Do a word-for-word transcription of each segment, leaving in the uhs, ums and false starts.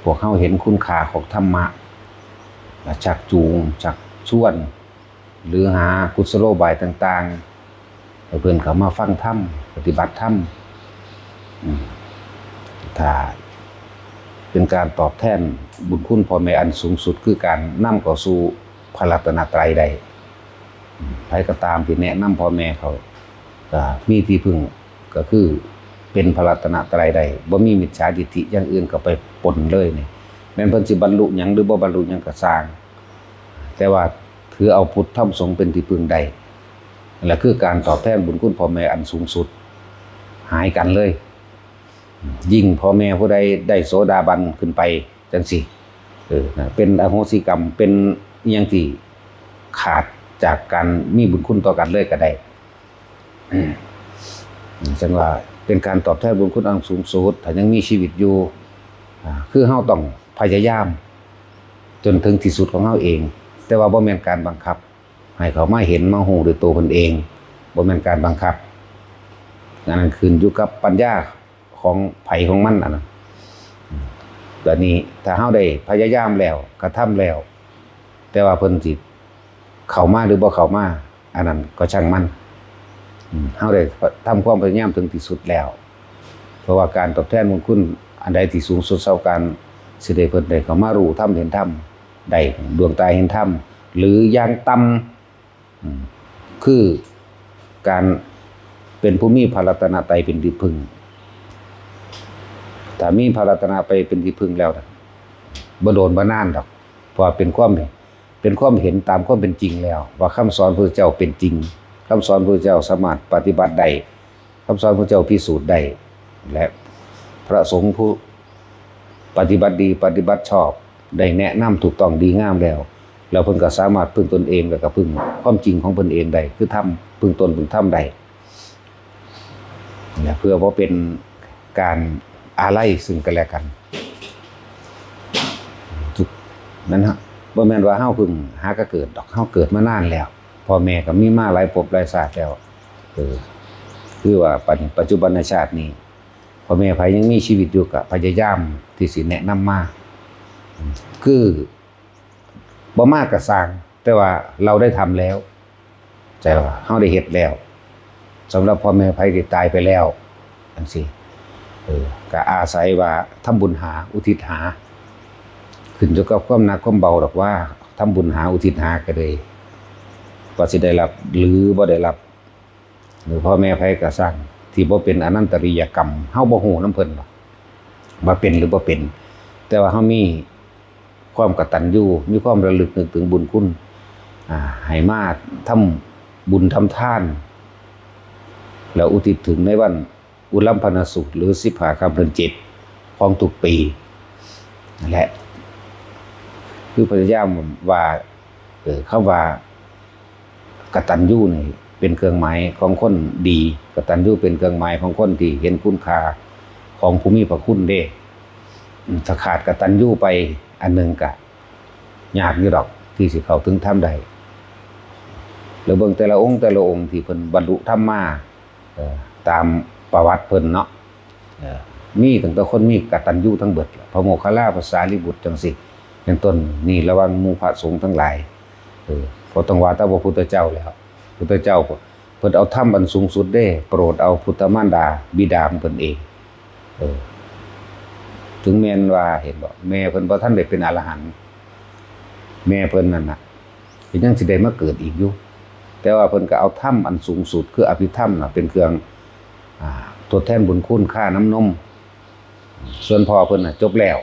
พวกเฮาเห็นคุณค่าของธรรมะ และชักจูง ชักชวน หรือหากุศโลบายต่างๆ ให้เพิ่นเข้ามาฟังธรรม ปฏิบัติธรรม อืม ถ้าเป็นการตอบแทนบุญคุณพ่อแม่อันสูงสุด คือการนำเข้าสู่พระรัตนตรัยได้ อืม ไผก็ตามที่แนะนำพ่อแม่เขา ก็มีที่พึ่ง ก็คือเป็นพระรัตนตรัยได้ บ่มีมิจฉาทิฏฐิอย่างอื่นเข้าไปปนเลยนี่ แม่นเพิ่นสิบรรลุหยังหรือบ่บรรลุหยังก็ซ่าง แต่ว่าถือเอาพุทธธรรมสงฆ์เป็นที่พึ่งได้ นั่นแหละคือการตอบแทนบุญคุณพ่อแม่อันสูงสุด หายกันเลย ยิ่งพ่อแม่ผู้ใดได้โสดาบันขึ้นไปจังซี้ เออ นะ เป็นอโหสิกรรม เป็นอิหยังที่ขาดจากการมีบุญคุณต่อกันเลยก็ได้ อืม จั่งว่าเป็นการตอบแทนบุญคุณอันสูงสุด ถ้ายังมีชีวิตอยู่ อ่า คือเฮาต้องพยายามจนถึงที่สุดของเฮาเอง แต่ว่าบ่แม่นการบังคับ ให้เขามาเห็นมาฮู้ด้วยตัวเพิ่นเอง บ่แม่นการบังคับ อันนั้นขึ้นอยู่กับปัญญาของไผของมันอันนั้น อืม บัดนี้ถ้าเฮาได้พยายามแล้ว กระทำแล้ว แต่ว่าเพิ่นสิเข้ามาหรือบ่เข้ามา อันนั้นก็ช่างมัน อืม เฮาได้ทำความพยายามถึงที่สุดแล้ว เพราะว่าการตอบแทนบุญคุณอันใดที่สูงสุดเท่ากัน สิได้เพิ่นได้เข้ามารู้ธรรมเห็นธรรม ได้ดวงตาเห็นธรรม หรืออย่างต่ำ อืม คือการเป็นผู้มีพระรัตนตรัยเป็นที่พึ่ง ถ้ามีพระรัตนตรัยเป็นที่พึ่งแล้วนะ บ่โดนบ่นานดอก เพราะว่าเป็นความ เป็นความเห็นตามความเป็นจริงแล้ว ว่าคำสอนพระเจ้าเป็นจริง คำสอนพระเจ้าสามารถปฏิบัติได้ คำสอนพระเจ้าพิสูจน์ได้ และพระสงฆ์ผู้ปฏิบัติดีปฏิบัติชอบ ได้แนะนำถูกต้องดีงามแล้ว แล้วเพิ่นก็สามารถพึ่งตนเอง แล้วก็พึ่งความจริงของเพิ่นเองได้ คือธรรม พึ่งตนพึ่งธรรมได้ และเพื่อบ่เป็นการอาลัยซึ่งกันและกัน ทุก นั่นฮะ บ่แม่นว่าเฮาเพิ่งหากะเกิดดอก เฮาเกิดมานานแล้ว พ่อแม่ก็มีมาหลายภพหลายชาติแล้ว เออ คือว่าปัจ ปัจจุบันชาตินี้ พ่อแม่ไผยังมีชีวิตอยู่ก็พยายามที่สิแนะนำมา คือ บ่มาก็ซ่าง แต่ว่าเราได้ทำแล้ว แต่ว่าเราได้เฮ็ดแล้ว สำหรับพ่อแม่ไผที่ตายไปแล้วจั่งซี้ เออ ก็อาศัยว่าทำบุญหา อุทิศหา ขึ้นอยู่กับความหนักความเบาดอกว่า ทำบุญหา อุทิศหาก็ได้ ว่าสิได้รับหรือบ่ได้รับ หรือพ่อแม่ไผก็ซ่าง ที่บ่เป็นอนันตริยกรรม เฮาบ่ฮู้นำเพิ่นหรอก ว่าเป็นหรือบ่เป็น แต่ว่าเฮามีความกตัญญู มีความระลึกนึกถึงบุญคุณ อ่า ให้มาทำบุญทำทาน แล้วอุทิศถึงในวันอุลัมพนสูตร หรือสิบห้าค่ำเดือนเจ็ดของทุกปี นั่นแหละ คือพยายามว่า เออ คำว่า กตัญญูนี่เป็นเครื่องหมายของคนดี กตัญญูเป็นเครื่องหมายของคนที่เห็นคุณค่าของผู้มีพระคุณเด้ อืม ถ้าขาดกตัญญูไปอันหนึ่งก็ยากอยู่ดอกที่สิเข้าถึงธรรมได้ แล้วเบิ่งแต่ละองค์แต่ละองค์ที่เพิ่นบรรลุธรรมมา เอ่อ ตามประวัติเพิ่นเนาะ เอ่อ มีตั้งแต่คนมีกตัญญูทั้งเบิดล่ะ พระโมคคัลลา พระสารีบุตรจั่งซี้ เป็นต้น นี่ระวังหมู่พระสงฆ์ทั้งหลาย เออ บ่ต้องว่าแต่พระพุทธเจ้าแล้ว พุทธเจ้าเพิ่นเอาธรรมอันสูงสุดเด้ โปรดเอาพุทธมารดาบิดาของเพิ่นเอง เออ ถึงแม่นว่า เห็นบ่ แม่เพิ่นบ่ทันได้เป็นอรหันต์ แม่เพิ่นนั่นน่ะ ก็ยังสิได้มาเกิดอีกอยู่ แต่ว่าเพิ่นก็เอาธรรมอันสูงสุดคืออภิธรรมน่ะเป็นเครื่อง อ่า ทดแทนบุญคุณค่าน้ำนม ส่วนพ่อเพิ่นน่ะจบแล้ว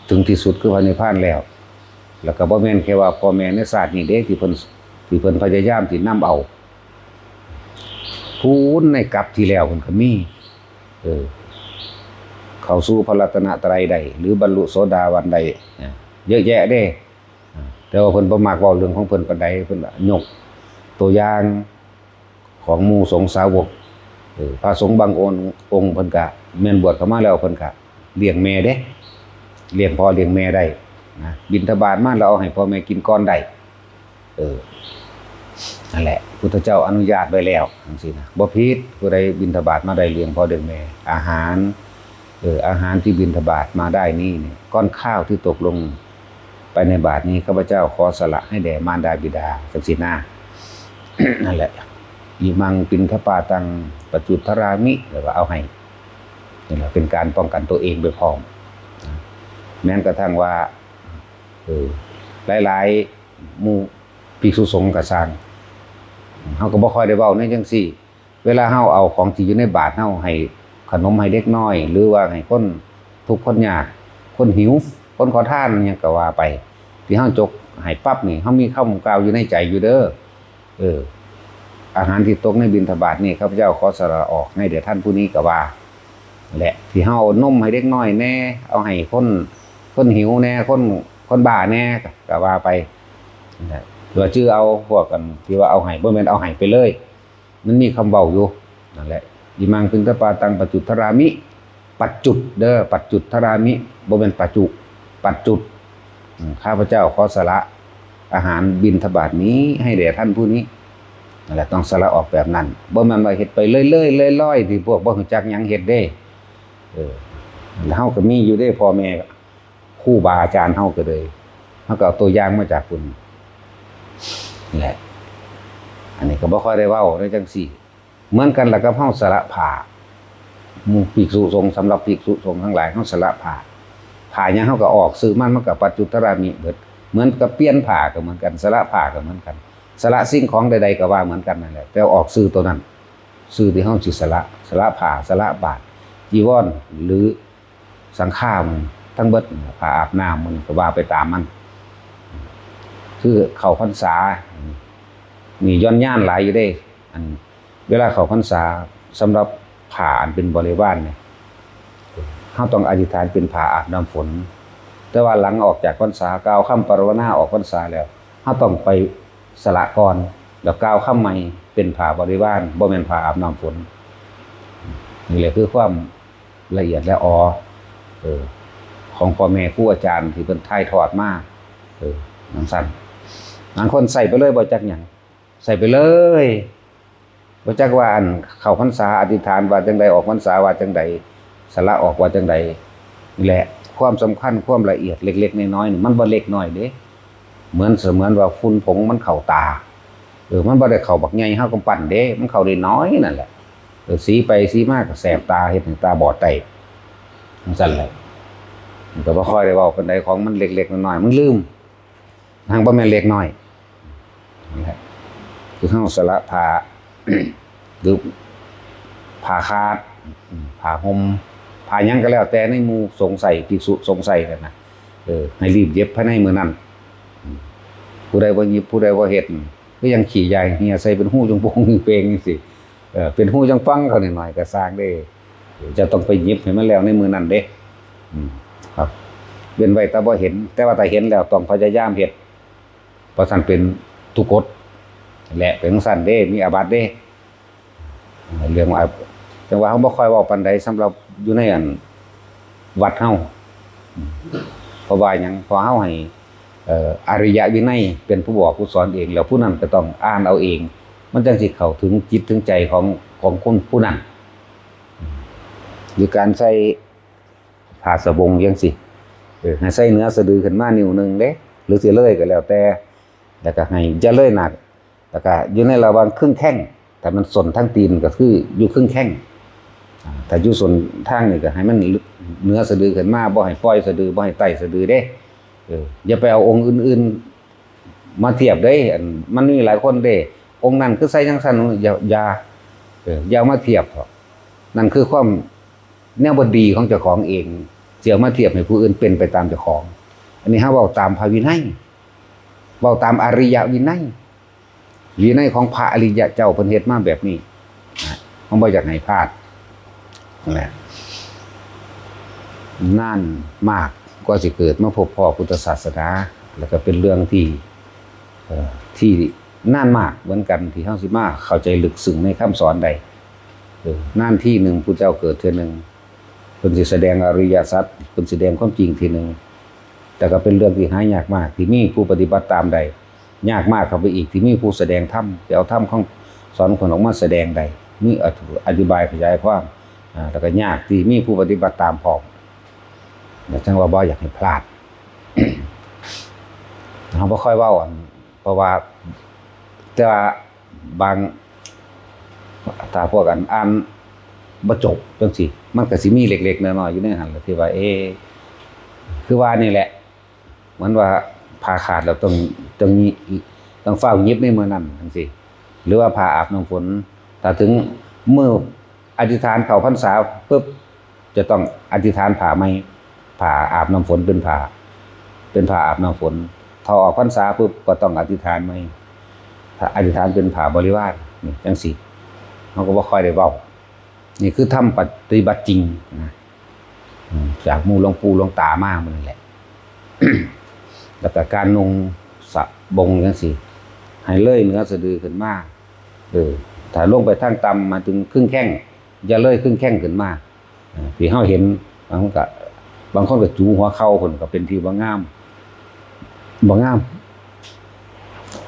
ถึงที่สุดคือพระนิพพานแล้ว แล้วก็บ่แม่นแค่ว่าพ่อแม่ในชาตินี้เด้ที่เพิ่น ที่เพิ่นพยายามที่นำเอา พู้นในกัปที่แล้วเพิ่นก็มี เออ เข้าสู่พระรัตนตรัยได้ หรือบรรลุโสดาบันได้ เยอะแยะเด้ แต่ว่าเพิ่นบ่มักเว้าเรื่องของเพิ่นปานใด เพิ่นยกตัวอย่างของหมู่สงฆ์สาวก เออ พระสงฆ์บางองค์ องค์เพิ่นก็แม่นบวชเข้ามาแล้วเพิ่นก็เลี้ยงแม่เด้ เลี้ยงพ่อเลี้ยงแม่ได้นะ บิณฑบาตมาแล้วเอาให้พ่อแม่กินก่อนได้ เออ นั่นแหละ พุทธเจ้าอนุญาตไว้แล้วจั่งซี้นะ บ่ผิด ผู้ใดบิณฑบาตมาได้เลี้ยงพ่อเลี้ยงแม่ อาหาร เออ อาหารที่บิณฑบาตมาได้นี้เนี่ย ก้อนข้าวที่ตกลงไปในบาตรนี้ ข้าพเจ้าขอสละให้แด่มารดาบิดา จังซี้นะ นั่นแหละ อิมังปิณฑปาตัง ปัจจุทรามิ แล้วก็เอาให้ นี่แหละ เป็นการป้องกันตัวเองไปพร้อม แม้กระทั่งว่า เออ หลายๆ หมู่ภิกษุสงฆ์ก็ซ่าง เฮาก็บ่ค่อยได้เว้าในจังซี่ เวลาเฮาเอาของที่อยู่ในบาตรเฮาให้ขนมให้เด็กน้อย หรือว่าให้คนทุกข์คนยาก คนหิว คนขอทาน หยังก็ว่าไป ที่เฮาจกให้ปั๊บนี่ เฮามีคำกล่าวอยู่ในใจอยู่เด้อ เออ อาหารที่ตกในบิณฑบาตนี่ ข้าพเจ้าขอสละออกให้แด่ท่านผู้นี้ ก็ว่า และที่เฮาเอานมให้เด็กน้อยแหน่ เอาให้คน คนหิวแหน่ คน คนบ้าแหน่ ก็ว่าไป นะ ว่าจื่อเอาพวกกันที่ว่าเอาให้ บ่แม่นเอาให้ไปเลย มันมีคำเว้าอยู่ นั่นแหละ อิมังปิณฑปาตัง ปัจจุทรามิ ปัจจุดเด้อ ปัจจุทรามิ บ่แม่นปัจจุ ปัจจุ อืม ข้าพเจ้าขอสละอาหารบิณฑบาตนี้ให้แด่ท่านผู้นี้ นั่นแหละ ต้องสละออกแบบนั้น บ่แม่นว่าเฮ็ดไปเรื่อยๆ ลอยๆ ที่พวกบ่รู้จักหยังเฮ็ดเด้ เออ แล้วเฮาก็มีอยู่เด้ พ่อแม่ ครูบาอาจารย์เฮาก็เลย เฮาก็เอาตัวอย่างมาจากพุ้น นี่แหละ อันนี้ก็บ่ค่อยได้เว้าในจังซี่ เหมือนกันล่ะกับเฮาสละผ้า หมู่ภิกษุสงฆ์ สำหรับภิกษุสงฆ์ทั้งหลาย เฮาสละผ้า ผ้าหยังเฮาก็ออก ซื้อมัน มันก็ปัจจุทรามิเบิด เหมือนกับเปลี่ยนผ้าก็เหมือนกัน สละผ้าก็เหมือนกัน สละสิ่งของใดๆก็ว่าเหมือนกันนั่นแหละ แต่ออกซื้อตัวนั้น ซื้อที่เฮาสิสละ สละผ้า สละบาตร จีวร หรือสังฆามัน ทั้งเบิด ผ้าอาบน้ำมันก็ว่าไปตามมัน คือเข้าพรรษา นี่ย่อนยานหลายอยู่เด้ อัน เวลาเข้าพรรษา สำหรับผ้าอันเป็นบริวารเนี่ย เฮาต้องอธิษฐานเป็นผ้าอาบน้ำฝน แต่ว่าหลังออกจากพรรษา กล่าวคำปรารถนาออกพรรษาแล้ว เฮาต้องไปสละก่อน แล้วกล่าวคำใหม่เป็นผ้าบริวาร บ่แม่นผ้าอาบน้ำฝน นี่แหละคือความละเอียดละออ เออ ของพ่อแม่ครูอาจารย์ที่เพิ่นถ่ายทอดมา เออ จั่งซั้น บางคนใส่ไปเลยบ่จักหยัง ใส่ไปเลย บ่จักว่าอันเข้าพรรษาอธิษฐานว่าจั่งใด ออกพรรษาว่าจั่งใด สละออกว่าจั่งใด นี่แหละ ความสำคัญ ความละเอียดเล็กๆ น้อยๆ นี่มันบ่เล็กน้อยเด้ เหมือนเสมือนว่าฝุ่นผงมันเข้าตา เออ มันบ่ได้เข้าบักใหญ่ เฮากำปั้นเด้ มันเข้าได้น้อยนั่นแหละ เออ สีไปสีมาก็แสบตา เฮ็ดให้ตาบอดได้ จั่งซั้นแหละ มันก็บ่ค่อยได้เว้าปานใด ของมันเล็กๆ น้อยๆ มันลืม หากบ่แม่นเล็กน้อย นั่นแหละ คือเฮาสละผ้า หรือผ้าขาด ผ้าห่ม ผ้าหยังก็แล้วแต่ในหมู่สงฆ์ใช้ ภิกษุสงฆ์ใช้นั่นน่ะ เออ ให้รีบเย็บภายในมื้อนั้น ผู้ใดบ่เย็บ ผู้ใดบ่เฮ็ด ก็ยังขี้ยายเหี่ยใส่เป็นฮูจงโปงจงเปงจั่งซี้ เออ เป็นฮูจั่งป่องเขาหน่อยๆ ก็ซ่างเด้ จะต้องไปเย็บให้มันแล้วในมื้อนั้นเด้ อืม ครับ เว้นไว้แต่บ่เห็น แต่ว่าถ้าเห็นแล้วต้องพยายามเฮ็ด เพราะซั้นเป็นทุกกฎ และเป็นจั่งซั้นเด้ มีอาบัติเด้ เรื่องว่า จั่งว่าเฮาบ่ค่อยเว้าปานใดสำหรับอยู่ในอันวัดเฮา เพราะว่าหยัง เพราะเฮาให้ เอ่อ อริยวินัยเป็นผู้บอกผู้สอนเอง แล้วผู้นั้นก็ต้องอ่านเอาเอง มันจั่งสิเข้าถึงจิตถึงใจของ ของคนผู้นั้น หรือการใส่ผ้าสบงจั่งซี้ เออ ให้ใส่เหนือสะดือขึ้นมานิ้วหนึ่งเด้ หรือสิเลยก็แล้วแต่ แล้วก็ให้อย่าเลยหน้า แล้วก็อยู่ในระหว่างครึ่งแข้ง ถ้ามันส้นทางตีนก็คืออยู่ครึ่งแข้ง อ่า ถ้าอยู่ส้นทางนี่ก็ให้มันเหนือสะดือขึ้นมา บ่ให้ปล่อยสะดือ บ่ให้ไต่สะดือเด้ เออ อย่าไปเอาองค์อื่นๆ มาเทียบเด้ อัน มันมีหลายคนเด้ องค์นั้นคือใส่จั่งซั้น อย่า อย่า เออ อย่าเอามาเทียบเถาะ นั่นคือความแนวบ่ดีของเจ้าของเอง สิเอามาเทียบให้ผู้อื่นเป็นไปตามเจ้าของ อันนี้เฮาเว้าตามพระวินัย เว้าตามอริยวินัย วินัยของพระอริยะเจ้าเพิ่นเฮ็ดมาแบบนี้นะ เฮาบ่อยากให้พลาด นั่นแหละ นานมากกว่าสิเกิดมาพบพ้อพุทธศาสนา แล้วก็เป็นเรื่องที่ เอ่อ ที่นานมากเหมือนกันที่เฮาสิมาเข้าใจลึกซึ้งในคำสอนได้ เออ นานทีหนึ่งพุทธเจ้าเกิดเทื่อหนึ่ง เพิ่นสิแสดงอริยสัจ เพิ่นสิแสดงความจริงทีหนึ่ง แต่ก็เป็นเรื่องที่หายากมาก ที่มีผู้ปฏิบัติตามได้ ยากมากเข้าไปอีก ที่มีผู้แสดงธรรม ที่เอาธรรมของสอนคนออกมาแสดงได้ มีอธิบายขยายความ อ่า แล้วก็ยากที่มีผู้ปฏิบัติตามพร้อม แล้วจั่งว่าบ่อยากให้พลาด เฮาบ่ค่อยเว้าอัน เพราะว่า แต่ว่าบาง ถ้าพวกอันอ่านบ่จบจั่งซี้ มันก็สิมีเล็กๆน้อยๆอยู่ในหั่นล่ะ ที่ว่า เอ๊ะ คือว่านี่แหละ เหมือนว่าผ้าขาดแล้วต้อง ต้องหยิบ ต้องฟ้าวหยิบในมื้อนั้นจั่งซี้ หรือว่าผ้าอาบน้ำฝน ถ้าถึงมื้ออธิษฐานเข้าพรรษาปุ๊บ จะต้องอธิษฐานผ้าใหม่ ผ้าอาบน้ำฝนเป็นผ้า เป็นผ้าอาบน้ำฝน ถ้าออกพรรษาปุ๊บก็ต้องอธิษฐานใหม่ ถ้าอธิษฐานเป็นผ้าบริวาร นี่จั่งซี้ เฮาก็บ่ค่อยได้เว้า นี่คือธรรมปฏิบัติจริงนะ อืม จากหมู่หลวงปู่หลวงตามาหมดนั่นแหละ แล้วก็การนุ่งสบงจั่งซี้ ให้เลยเหนือสะดือขึ้นมา เออ ถ้าลงไปทางต่ำ หมายถึงครึ่งแข้ง อย่าเลยครึ่งแข้งขึ้นมา เออ ที่เฮาเห็น บางคนก็ บางคนก็จูหัวเข่าพุ้น ก็เป็นที่บ่งาม บ่งาม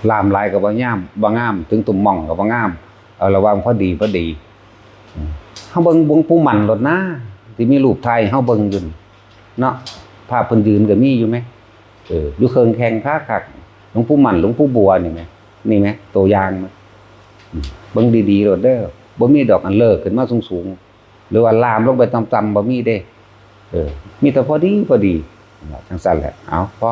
ล่ามหลายก็บ่งาม บ่งาม ถึงตุ้มม่องก็บ่งาม เอาระหว่างพอดีพอดี อืม เฮาเบิ่งหลวงปู่มั่นโลดนะ ที่มีรูปถ่ายเฮาเบิ่งอยู่นี่เนาะ ภาพเพิ่นยืนก็มีอยู่แหม เออ อยู่เคิ่งแข้งคักๆ หลวงปู่มั่น หลวงปู่บัวนี่แหม นี่แหม ตัวอย่างนะ อืม เบิ่งดีๆโลดเด้อ บ่มีดอกอันเลิกขึ้นมาสูงๆ หรือว่าล่ามลงไปต่ำๆ บ่มีเด้ เออ มีแต่พอดีพอดี จั่งซั่นแหละ เอา พอ